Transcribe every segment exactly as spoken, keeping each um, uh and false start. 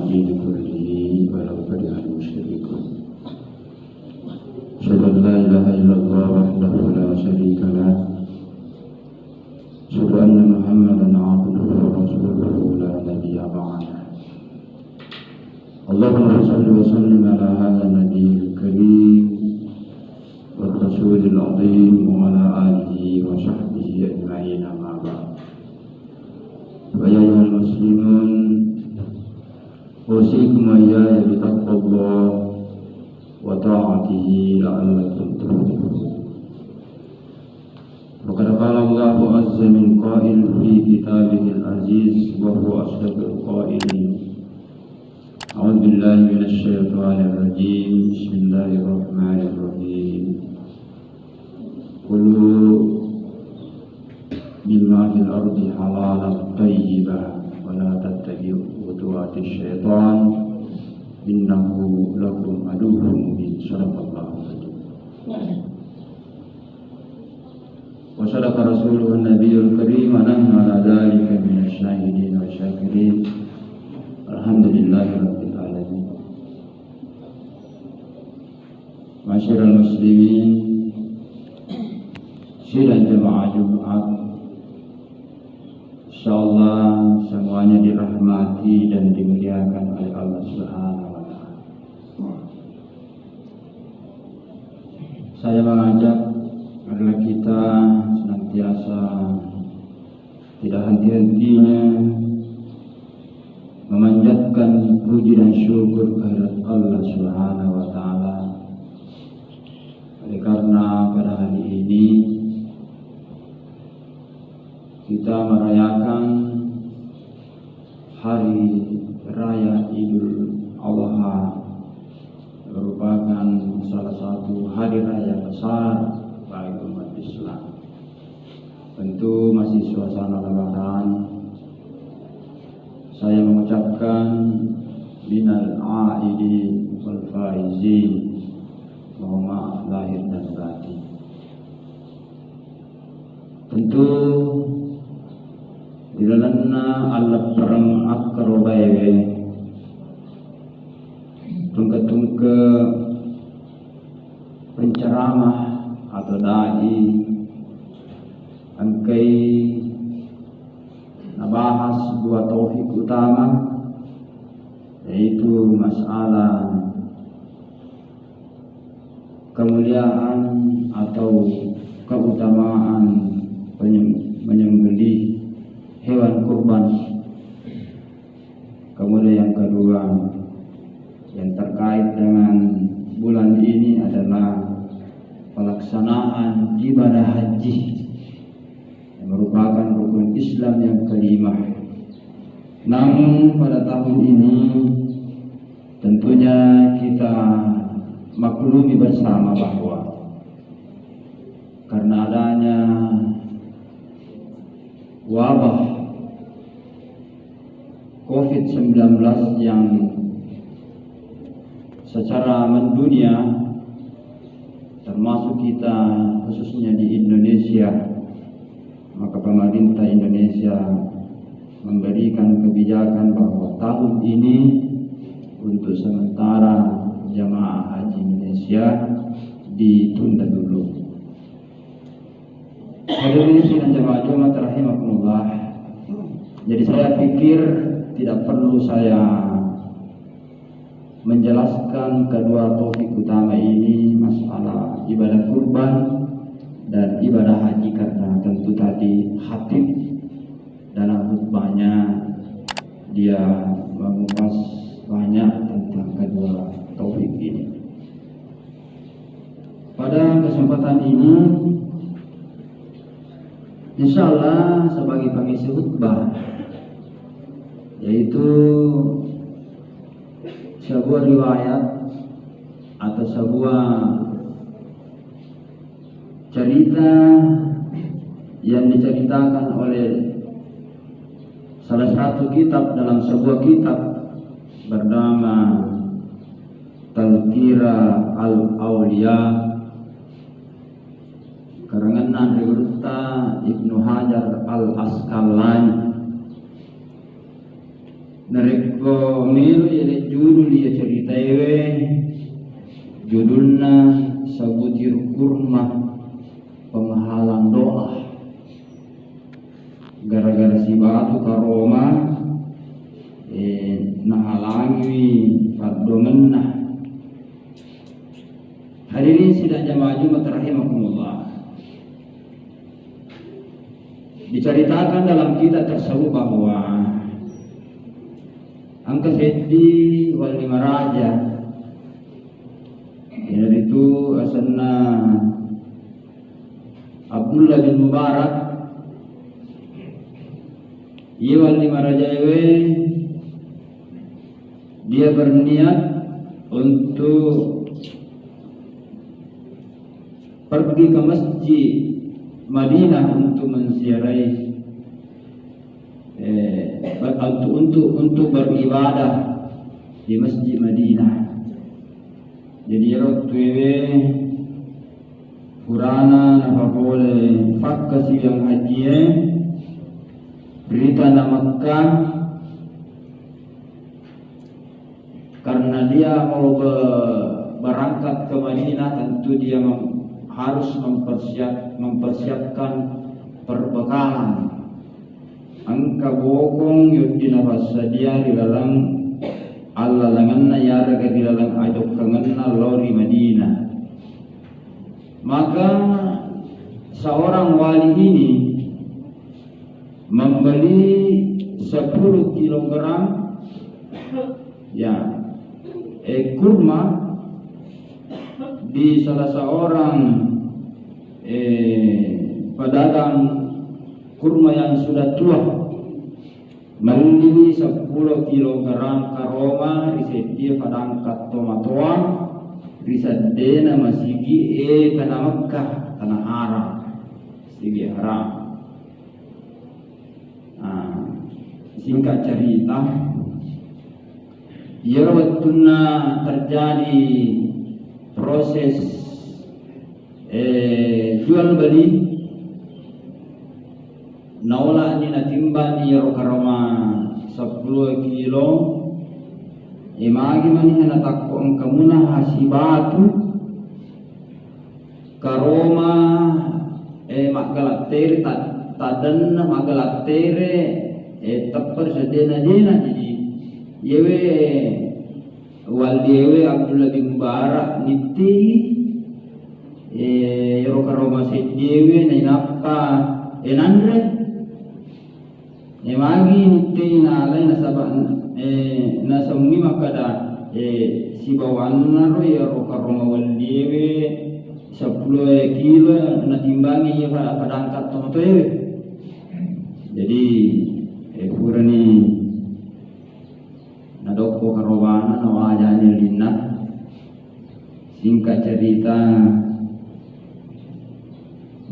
الدين كله ولو كره المشركون. أشهد أن لا إله إلا الله وحده لا شريك له. أشهد أن محمدا عبده ورسوله لا نبي بعده. اللهم صل وسلم على هذا النبي الكريم والرسول العظيم وعلى آله وصحبه أجمعين، أما بعد. فيا أيها المسلمون، أوصيكم وإياي بتقوى الله وطاعته لعلكم تفلحون. وقد قال الله عز من قائل في كتابه العزيز وهو أصدق القائلين: أعوذ بالله من الشيطان الرجيم. بسم الله الرحمن الرحيم. كلوا مما في الأرض حلالا طيبا ولا تتبعوا خطوات الشيطان إنه لكم عدو مبين. صدق الله العظيم. وصدق رسوله النبي الكريم ونحن على ذلك من الشاهدين والشاكرين. الحمد لله رب العالمين. Ma'asyiral muslimin, sidang jamaah Jumat, insyaallah semuanya dirahmati dan dimuliakan oleh Allah Subhanahu wa Ta'ala. Saya mengajak agar kita senantiasa tidak henti-hentinya memanjatkan puji dan syukur kehadirat Allah Subhanahu wa Ta'ala. Oleh karena pada hari ini kita merayakan Hari Raya Idul Adha merupakan salah satu hari raya besar bagi umat Islam. Tentu masih suasana Lebaran, saya mengucapkan minal aidin wal faizin, mohon maaf lahir dan batin. Tentu di lalenna alleppereng akkarobaewe tungke-tungke penceramah atau dai engkai nabahas dua topik utama, yaitu masalah kemuliaan atau keutamaan penyem-, menyembelih hewan kurban. Kemudian yang kedua, yang terkait dengan bulan ini adalah pelaksanaan ibadah haji yang merupakan rukun Islam yang kelima. Namun pada tahun ini tentunya kita maklumi bersama bahwa karena adanya wabah covid sembilan belas yang secara mendunia, termasuk kita khususnya di Indonesia, maka pemerintah Indonesia memberikan kebijakan bahwa tahun ini untuk sementara jamaah haji Indonesia ditunda dulu. Hadirin sidang jamaah Jumat rahimakumullah. Jadi saya pikir tidak perlu saya menjelaskan kedua topik utama ini, masalah ibadah kurban dan ibadah haji, karena tentu tadi khatib dalam khutbahnya dia mengupas banyak tentang kedua topik ini. Pada kesempatan ini, insya Allah sebagai pengisi khutbah, yaitu sebuah riwayat atau sebuah cerita yang diceritakan oleh salah satu kitab dalam sebuah kitab bernama Tazkira Al-Auliya, karanganna Anre Gurutta Ibnu Hajar Al-Asqalani. Narekko melo yale judul iya ceritaewe, judulna Sabutir Kurma Penghalang Doa. Gara-gara sibatu karoma, eh, nahalangiwi paddoangenna. Hadirin sidang jamaah Jumat rahimakumullah. Diceritakan dalam kitab tersebut bahwa engka seddi walli maraja, yaitu asenna Abdullah bin Mubarak. Iya walli marajaewe, dia berniat untuk pergi ke masjid Madinah untuk menziarahi, eh, ber-, untuk, untuk, untuk beribadah di Masjid Madinah. Jadi, ero tuewe purana napapole fakkasi yang hajie ri tana Mekkah, karena dia mau be-, berangkat ke Madinah, tentu dia mem-, harus mempersiap-, mempersiapkan perbekalan. Engka bokong yodding napassadia ri laleng allalengenna, iyarega ri laleng ajokkangenna lao ri Madinah. Maka seorang wali ini membeli sepuluh kilogram, ya, eh, kurma di salah seorang, eh, pedagang kurma yang sudah tua. Melliwi seppulo kilogram karoma ri seddie padangkat tomatoa ri seddena masigi'e tana Mekkah, tana Arab, Masigi' Haram. Nah, singkat cerita, iyaro wettunna terjadi proses, eh, jual beli, naola'ni natimbanni iyaro karoma seppulo kilo, eh, magi maniha natakko engka munaha sibatu, karoma, eh, maggalattere, ta-, tadenna maggalattere, eh, teppa ri seddena jena. Jadi, iyewe walliewe Abdullah bin Mubarak nittei, eh, ero karoma seddiewe nainappa, eh, nanre. Eh, magi nittei nalai nasaba, eh, nasemmi makkada, eh, sibawanna ro iyaro karoma walliewe seppulo kilo natimbangi iya pa-, padangkat tomatoaewe. Jadi, eh, purani nadokko karobana, nawajani ellinna. Singkat cerita,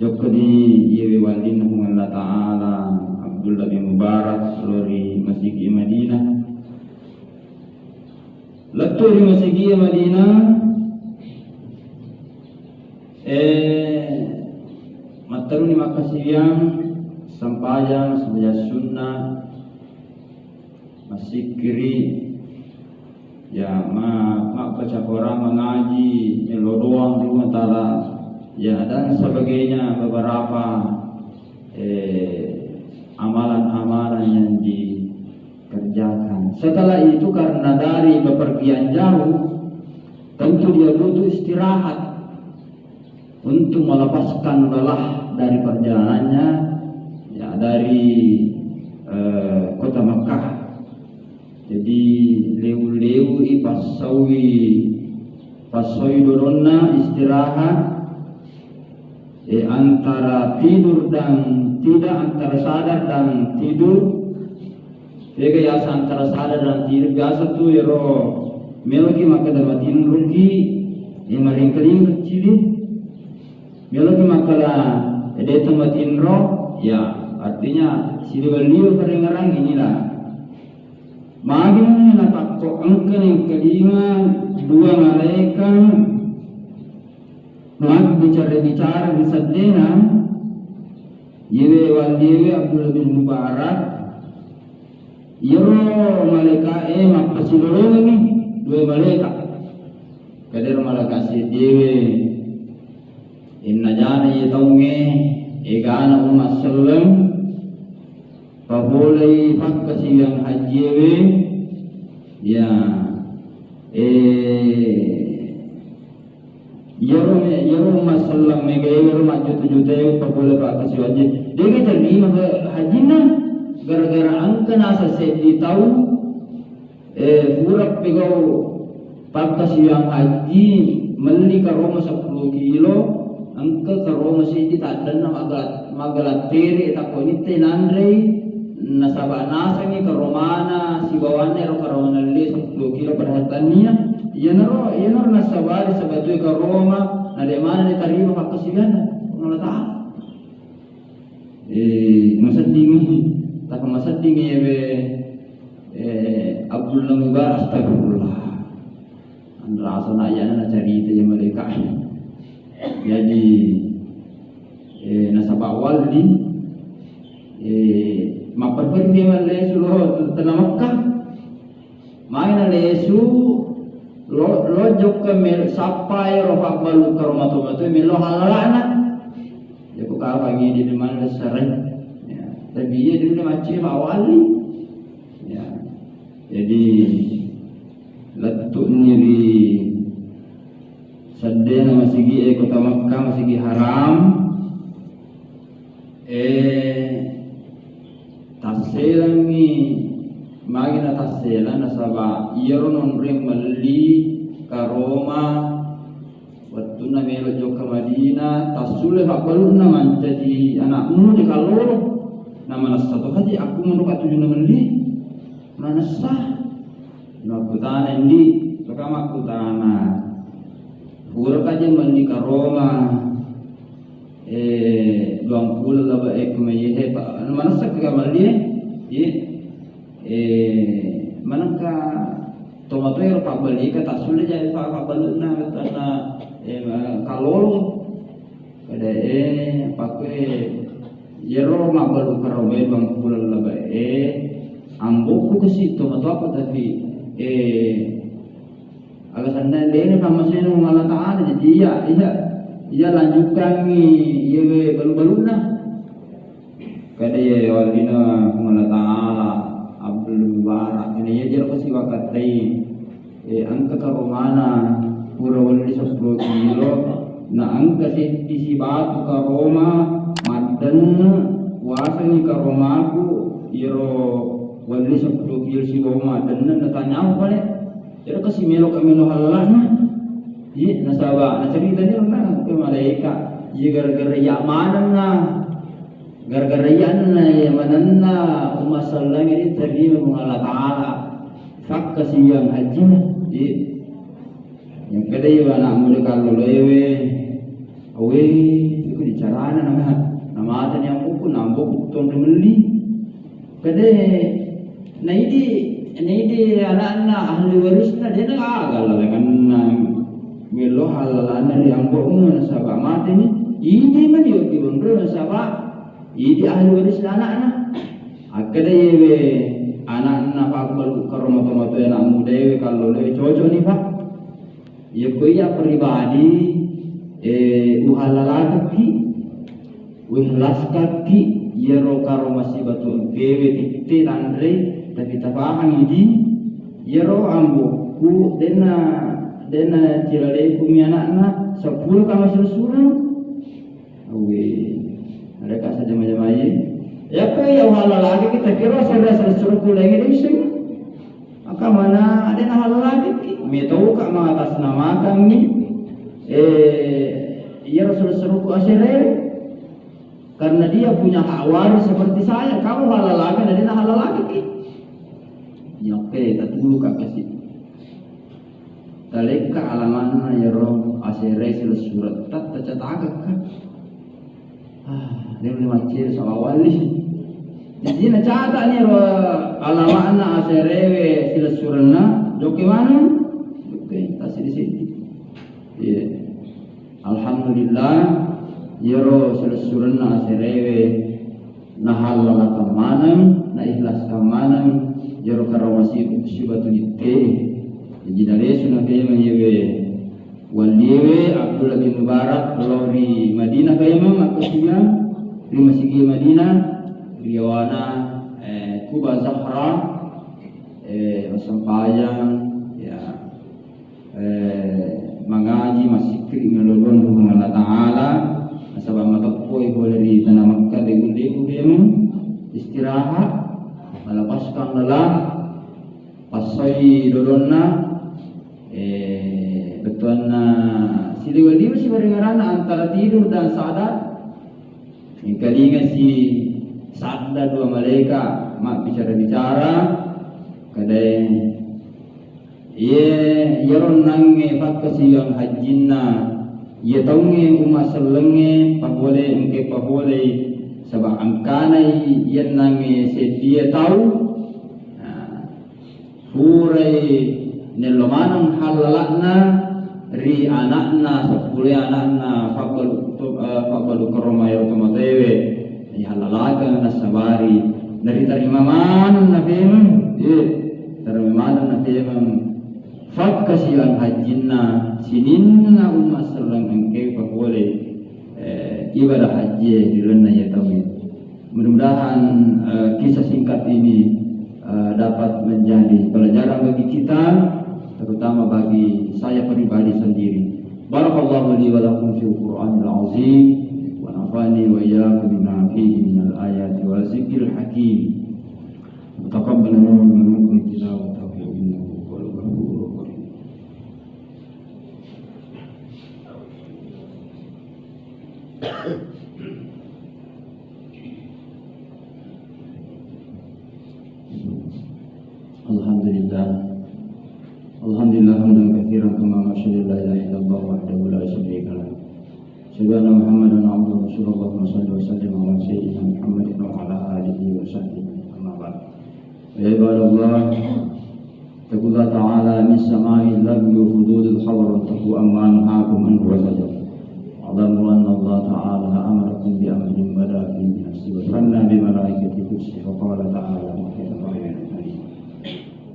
jokkoni iyewe wallinna Puang Allah Ta'ala Abdullah bin Mubarak lao ri Masigi' Madinah. Lettu ri Masigi' Madinah, eh, matteruni makkasiwiang, sempajang, sempajang sunnah, massikkiri, ya, ma-, mabbaca Quran, mangaji, melo doang ri Puang Ta'ala, ya, dan sebagainya, beberapa, eh, amalan-amalan yang dikerjakan. Setelah itu, karena dari bepergian jauh, tentu dia butuh istirahat untuk melepaskan lelah dari perjalanannya, ya, dari, eh, kota Mekah. Jadi, leu-leui, passaui, passaui dodonna, istirahat, eh, antara tidur dan tidak, antara sadar dan tidur, De'ga yaseng antara sadar dan tidur. Biasa tu ero meloki makkeda matinroki, eh, maringka-ringka cili. Meloki makkeda, eh, de'to matinro, ya, artinya siliweng-liweng parengngerang inilah. Magi natakko engka nengkalinga dua malaikat mabbicara-bicara ri seddena, iyewe walliewe Abdullah bin Mubarak, Iyaro malaika'e mappasilolongengngi dua malaika. Kadero malaika seddiwe, ennajana iye taungnge egana Umma Selleng, papolei fakkasiwiang hajjiewe, ya, eh, Iyaro me-, iyaro Umma Selleng mega iyaro majjuta-juta ewe papole fakkasiwiang haji. Dega terima ke hajinna gara-gara engka nasa seddi tau, eh, pura pegau fakkasiwiang haji, melli karoma seppulo kilo, engka karoma seddi taddenna magala-, magalattere, takko nitte nanrei, nasaba nasengngi karomana sibawanna ero karoma nelle seppulo kilo pada hari tania. Iyanaro, iyanaro nassabari sabatue karoma, na de' maneng ditarima fakkasiwianna Puang Allah Ta'ala. Eh, maseddingi, tappa maseddingi ewe, eh, Abdullah Mubarak, astagfirullah. Anrasa na iyana nacarita ya malaika. Jadi, eh, nasaba walli, eh, mapperpergi mallesu lo tengah Mekah. Maina lesu lo, lo jokka mel-, sappai ro pabbalu karo mato-mato melo halalana. Joko kapang ini di mana dasarnya. Ya, tapi iya dulu macam awali. Ya. Jadi lettu'ni ri seddena masigi e kota Makkah, masigi Haram. Eh, tasselangngi, magi natasselang, nasaba iyaro nonroi melli karoma wettunna melo jokka Madinah, tassulle fabbalunna mancaji anakmu de kallolo. Na manessa to haji, aku menurut tujunna melli, manessa. Makkutana, "Ndi', maka makkutana, pura kaje melli karoma, eh, duang puluh laba ekko mayehe, pa-, manessa ka melli, eh?" Iya. Eh, manengka tomatoe ro pabbali ka tassulle jai fa-, fabbalunna, tanna, eh, ma-, kallolo. Kada, eh, pakkue, iyaro mabbalu karomae duang puluh laba e, ambokku kasi tomatoakku, tapi, eh, alasanna dena fammasena Puang Allah Ta'ala, jadi iya, iya, iya lanjutkangngi iyewe balu-balunna. Kada iya wallina Puang Allah Ta'ala, Abdul Mubarak, ina iya jero kasi wakattai. Eh, engka karomana pura welli seppulo kilo, na engka seddi sibatu karoma maddenne, wasengngi karomaku iyaro welli seppulo kilo sibawa maddenne, natanyaku pale, ero kasi melo ka melo hallalana? Iya, nasaba nacaritani ro na ke malaika, iya gara-gara iya manenna. Gara-gara iyanna, iya manenna Umma Selleng ini terima Puang Allah Ta'ala. Fakkasiwiang hajjina. Iya. Yang kada iya anak muda kalloloewe. Awe, iko dicarana nama. Nama tanya buku, nambo buku tonde melli. Kada naidi, naidi anakna ahli warisna, dena aga lalakanna melo halalana ri ambo'mu nasaba mateni. Idi mani yo diwonro nasaba idi ahli warisna anakna. Akkeda yewe anakna fabbalu karo mato-mato anak muda ewe kalloloe cocok ni, Pak. Iya ko iya pribadi, eh, uhalalakekki, uihlaskakki iyaro karo masibatu engkewe titte tanrei, tapi tapahangi di iyaro ambokku denna, denna cilalekumi anakna seppulo kama silessureng. Awwe, mereka saja majamaye. Yakko iya uhalalakekki, tapi ro sera silessureng kulengi de isseng. Maka mana ada nahalalakekki? Metauka mengatasnamakangngi, eh, iya rasul seruku asere. Karena dia punya hak waris seperti saya. Kamu halalakekki, ada nahalalakekki. Nyokke tatulu ka kasi. Talekka alamanna yero asere silessuretta, tacatakekka. Ah, de' ulle maccere sawawalli. Jadi nacatani ro alama'na aserewe silessurenna, jokke maneng, jokke tasidi-sidi. Iya. Alhamdulillah, yero silessurenna aserewe nahallalakang maneng, naikhlaskan maneng. Iyaro karomasi sibatu ditte. Jadi nalesu na paimeng yewe walliwe Abdullah bin Mubarak lao ri Madinah paimeng makkasiwiang ri masigi Madinah, riyawana, eh, Quba Zahra, eh, massempajang, ya, eh, mangaji, massikkiri, malolong Puang Allah Ta'ala, nasaba mateppoi pole ri tana Makkah, degu-degu paimeng istirahat, melepaskan lelah, passoi dodonna, eh, bettuanna siliwe-liwe sibarengngerana antara tidur dan sadar. Engkalinga si sadda dua malaika mabbicara-bicara, kadae, Iye, iyaro onnangnge fakkasiwiang hajjinna, iye taungnge umma sellengnge papole engke papolei, saba engkanai iyennangnge seddie tau, nah, purai nello maneng hallala'na ri ana'na, seppuloe ana'na, fabbalu-, to-, eh, fabbalu karoma ero tomatoewe, ihallalakeng nassabari naritarima maneng napemeng, eh, tarima maneng napemeng. Fakkasiwiang hajjinna sininna umma selleng engkae papole, eh, ibadah hajjie ri lalenna iye tauwe. Mudah-mudahan, eh, kisah singkat ini, eh, dapat menjadi pelajaran bagi kita, terutama bagi saya pribadi sendiri. Barakallahu li wa lakum fil Qur'anil azim, wa nafa'ani wa iyyakum bima fihi minal ayati wa zikril hakim. وتقبل منا ومنكم تلاوته إنه هو الغفور الرحيم. الحمد لله. الحمد لله حمدا كثيرا كما أشهد أن لا إله إلا الله وحده لا شريك له. أشهد أن محمدا عبده ورسوله. اللهم صل وسلم على سيدنا محمد وعلى آله وصحبه. أما بعد. فيا عباد الله، اتقوا الله تعالى من سماع اللغو وفضول الخبر واتقوا عما نهاكم عنه وزجر. واعلموا أن الله تعالى أمركم بأمر بدأ فيه بنفسه وثنى بملائكته القدس وقال تعالى محكما آية الكريمة: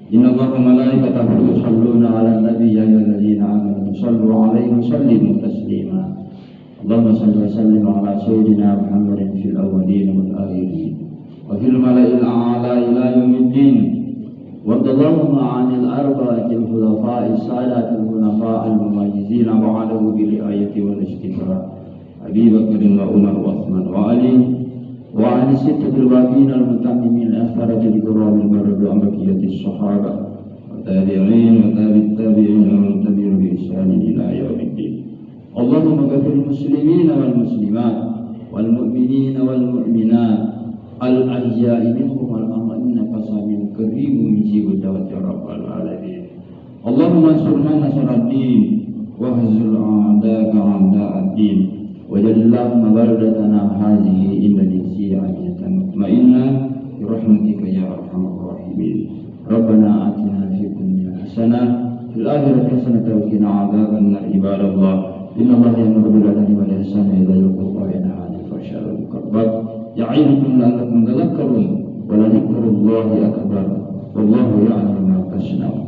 إن الله وملائكته يصلون على النبي، يا أيها الذين آمنوا صلوا عليه وسلموا تسليما. اللهم صل وسلم على سيدنا محمد في الأولين والآخرين وفي الملأ الأعلى إلى يوم الدين. وارض اللهم عن الأربعة الخلفاء السادة الحنفاء المميزين بعده بالرعاية والاصطفاء، أبي بكر وعمر وعثمان وعلي، وعن الستة الباقين المتممين العشرة الكرام المبررين عن بقية الصحابة والتابعين وتابع التابعين ومن تبعهم بإحسان إلى يوم الدين. اللهم اغفر للمسلمين والمسلمات والمؤمنين والمؤمنات الأحياء منهم والأموات إنك سميع قريب مجيب الدعوات يا رب العالمين. اللهم انصر من نصر الدين واخذل أعداءك أعداء الدين واجعل اللهم بلدتنا هذه إندونيسيا آمنة مطمئنة برحمتك يا أرحم الراحمين. ربنا آتنا في الدنيا حسنة وفي الآخرة حسنة وقنا عذاب النار. عباد الله، إن الله يأمر بالعدل والإحسان وإيتاء ذي القربى وينهى عن الفحشاء والمنكر والبغي يعظكم لعلكم تذكرون. ولذكر الله أكبر. والله يعلم ما تصنعون.